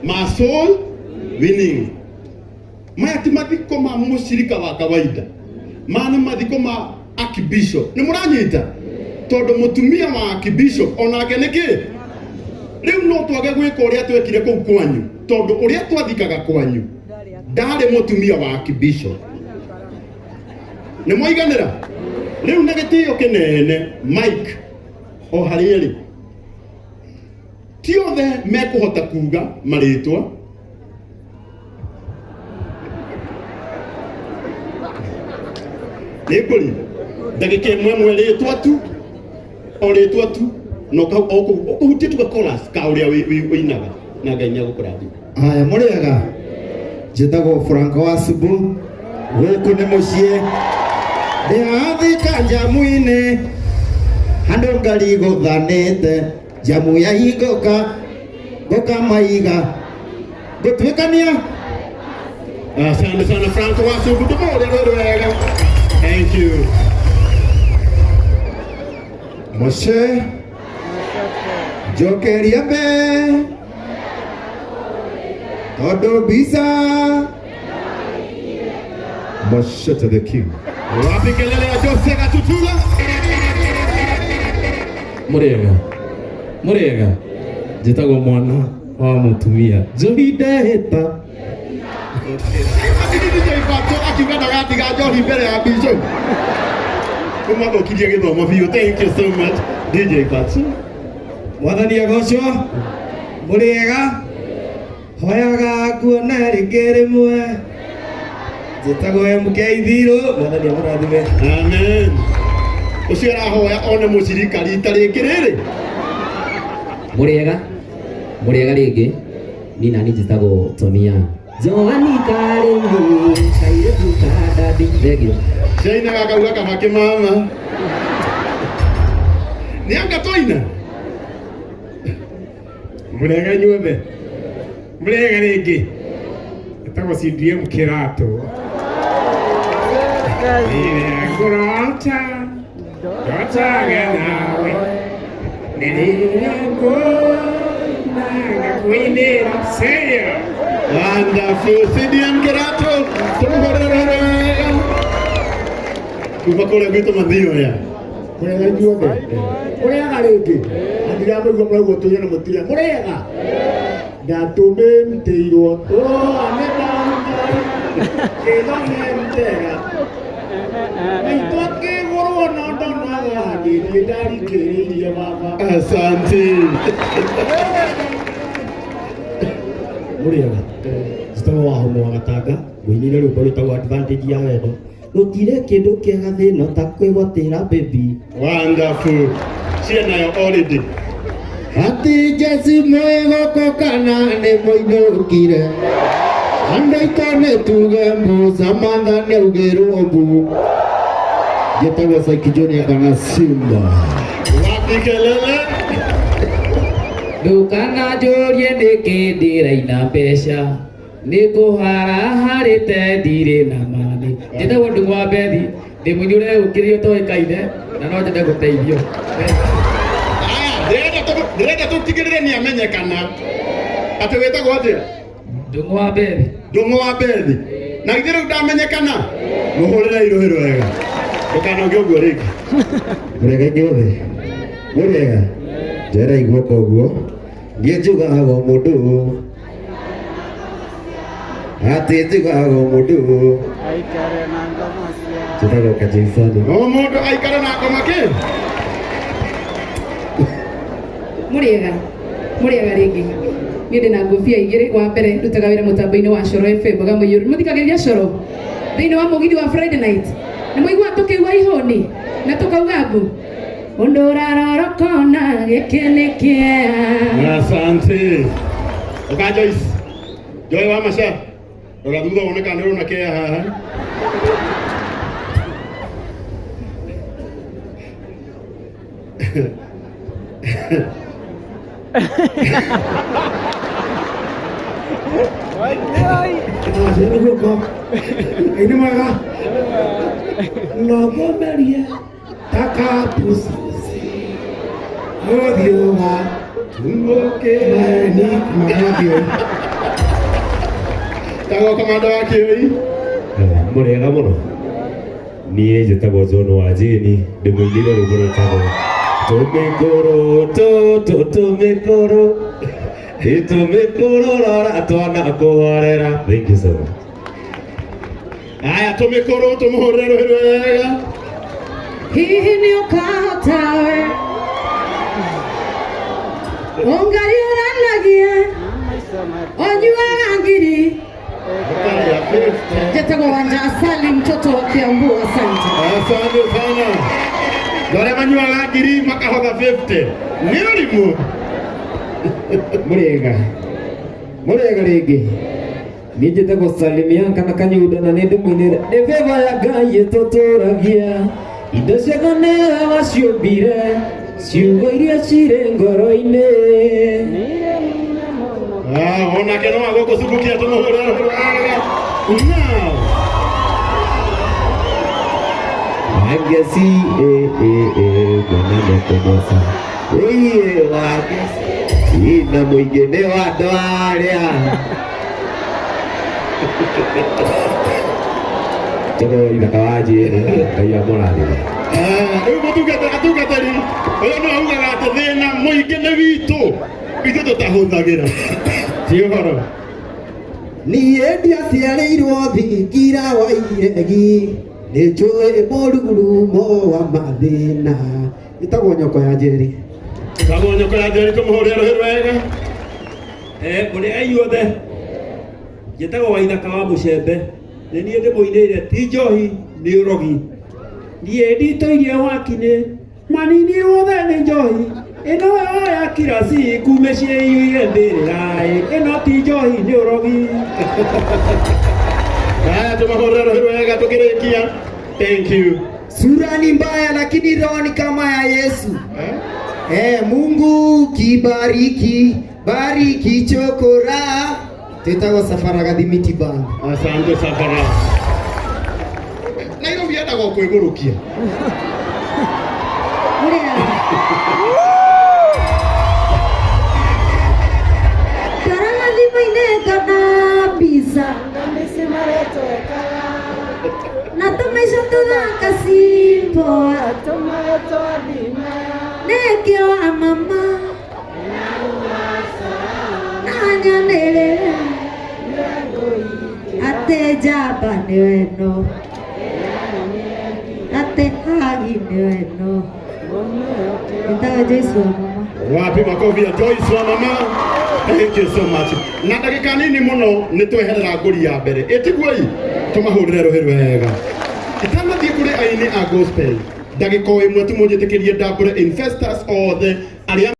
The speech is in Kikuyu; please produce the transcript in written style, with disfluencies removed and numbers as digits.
Ma soul winning. Maya ti mathiko ma mũcirika wa kawaida, maya nĩ mathiko ma archbishop. Nĩ mũranyita? Tondũ mũtumia wa archbishop onake nĩ kĩ? Rĩu no twage gwĩka ũrĩa twekire kũu kwanyu, tondũ ũrĩa twathikaga kwanyu ndarĩ mũtumia wa archbishop. Nĩ mwaiganĩra? Rĩu na gĩtĩo kĩnene, Mike o harĩa ĩrĩ, ti othe mekũhota kuga marĩtwa. Nĩ ngũri ndagĩka ĩmwe ĩmwe, rĩtwa tu, o rĩtwa tu, na ũhutie tu ga chorus ka ũrĩa wĩinaga, na Ngai nĩ agũkũrathima. Haya, mũrĩega? Njĩtagwo Franco wa Subu, gũkũ nĩ mũciĩ. Ndĩrathika njamu-inĩ handũ ngari gũthanĩte, njamu yahingũka ngũkamaiga ngũtuĩkania. Asante sana Franco wa Subu, tũmũhũrĩre rwĩmbo wega. Thank you. Mũciĩ njokeria mbe tondũ mbica. Machete the King. Wapi kelele ya Jose Gatutula? Mũrĩega, mũrĩega? Njĩtagwo mwana wa mũtumia njohi ndehĩta. Imagine DJ Pato akiuga ndagatiga njohi mbere ya bishop. Ũmathũkirie gĩthomo biũ. Thank you so much, DJ Pato. Mwathani agocwo. Mũrĩega? Hoyaga kuona rĩngĩ rĩmwe. Njĩtagwo MK Thirũ. Mwathani amũrathime. Amen. Ũcio arahoya one mũcirika rita rĩngĩ rĩrĩ. Mũrĩega, mũrĩega rĩngĩ? Niĩ nani njĩtagwo Tonia Joani Karĩmi, kairĩtu ka dadi. Thengio. Ciainaga akauga kabakĩ mama. Nĩ anga twaina. Mũrega inyuothe? Mũrega rĩngĩ? Ĩtagwo CDM Kĩratũ. Rĩrĩa ngũrota ndotaga nawe, nĩ rĩrĩa ngũina ngakũinĩra seyo. Wonderful. CDM Kĩratũ. Tũmũhũrĩre wega. Kuma kũrĩa gwitũ Mathioya. Mũrĩega inyuothe? Mũrĩega rĩngĩ? Na ndiramũigua mũraigua tũire na mũtire. Mũrĩega? Ndatũmĩtĩirwo tũrũane na Ngai kĩthomemtega maitũ akĩgũrwo no ndonaga nĩniĩ ndarikĩrĩirie baba. Asante. Mũrĩega? Njĩtagwo Wahũmũ wa Gatanga, ngũinĩire rwĩmbo rwĩtagwo Advantage ya Wendo. Gũtirĩ kĩndũ kĩega thĩno ta kwĩgwatĩra baby. Wonderful. Cie nayo already. Ati Jesi mwĩgoko kana nĩ mũinũkire, andũ aitũ nĩ tuge mbu, Samantha nĩ augĩrwo mbu. Njĩtagwo Saiki Junior kana Simba. Wapi kelele? Ndũkananjũrie nĩkĩ ndĩraina mbeca, nĩ kũhara harĩte ndirĩ na mani. Njĩtagwo Ndung'u wa Bethi, ndĩ mũini ũreũkĩrĩria ũtoĩkaine na no nyende gũteithio. Aya, ndĩrenda tũtigĩrĩre nĩ amenyekana. Atĩ wĩtagwo atĩa? Ndung'u wa Bethi. Ndung'u wa Bethi. Na githĩ rĩu ndamenyekana? Mũhũrĩre irũhĩ rwega. Ndũkanoge ũguo rĩngĩ. Mũrĩega inyuothe? Mũrĩega? Njerai guoko ũguo. Niĩ njugaga o mũndũ atĩ njugaga o mũndũ. Aikare na ngoma cia Njĩtagwo Kajaisoni. O mũndũ aikare na ngoma kĩ? Mũrĩega, mũrĩega rĩngĩ? Niĩ ndĩ na ngũbia igĩrĩ. Wa mbere, ndutaga wĩra mũtambo-inĩ wa Coro FM Gamũiyũru. Mũthikagĩrĩria Coro thĩinĩ wa mũgithi wa Friday night? Nĩ mũiguaga tũkĩigua ihũni na tũkauga mbu ũndũ ũrarorokona gĩkĩ nĩ kĩea. Asante. Oka Joyce. Joy wa Masha. Rora thutha wone kana nĩ ũrona kea haha. Njĩra guoko. Ngai nĩ mwega. No ngũmerie takapucuci ũthiũga maeni magathiũ. Tagwo kamanda wa Kĩoi. Mũrĩega mũno. Niĩ njĩtagwo John wa Jane, ndĩmũinĩire rwĩmbo rwĩtagwo Tũmĩkũrũ tũtũ tũmĩkũrũ ĩtũmĩkũrũ rora twana kũhorera. Thank you so much. Aya tũmĩkũrũ tũmũhũrĩre rũhĩ rwega. Hihi nĩ ũkahota we ũngariũranagie ũnyuaga ngiri. Njĩtagwo Wanja Asali, mtoto wa Kiambu. Asante. Asante sana. Arĩa manyuaga ngiri makahotha 50 nĩ ũrimũ. Mũrĩega mũrĩega rĩngĩ. Niĩ njĩtagwo Salimianka na Kanyundo na nĩ ndĩmũinĩre nĩ favor ya Ngai ĩtũtũragia indo ciothe nĩwe waciũmbire ciugo iria cirĩ ngoro-inĩ. Ah, onake no agũkũcumbukia tũmũhũrĩre rũhĩ rwega. Now, Wangeci eh eh eh mwana nĩkũmoca ĩiĩ Wangeci na mũingĩ nĩ wa andũ arĩa Njĩtagwo Ithaka wa Jane, Ngai amũrathime. Ah, rĩu mũtungata atungatĩri ũyũ nĩwe augaga atĩ thĩna mũingĩ nĩ witũ ithuĩ tũtahũthagĩra ti ũhoro. Niĩ ndiaciarĩirwo thingira wa iregi nĩ njũĩ mũrurumo wa mathĩna. Ĩtagwo Nyoko ya Njeri. Tagwo Nyoko ya Njeri tũmũhũrĩre rũhĩ rwega. Mũrĩega inyuothe. Njĩtagwo Waithaka wa Mũcembe. Nĩ niĩ ndĩmũinĩire ti njohi nĩ ũrogi. Niĩ nditũirie wakinĩ maninirwo othe nĩ njohi ĩno ya kila siku mĩciĩ iyũire mbĩrĩra ĩno ti njohi nĩ ũrogi. Haya tũmahũrĩre rũhĩ rwega tũkĩrĩkia. Thank you. Sura ni mbaya lakini roho ni kama ya Yesu. Eh, Mungu kibariki, bariki chokora. Twĩtagwo Safara Gathimiti Band. Asante Safara. Nairobi yendaga o kwĩgũrũkia. Mũrĩega. Tarora thimũ-inĩ kana mbica na tũmaica tũthaka simple nĩkĩo wa mama na nyanĩrĩre atĩ njamba nĩwe no atĩ hagi nĩwe no. Nĩtagwo Joyce wa mama. Wapi makofi ya Joyce wa mama? Thank you so much. Na ndagĩka nini mũno nĩ tweherera ngũri ya mbere. Ĩtiguo i tũmahũrĩre rũhĩ rwega. Itanathiĩ kũrĩ aini a gospel, ndagĩka o ĩmwe tu mũnjĩtĩkĩrie ndambũre investors othe arĩa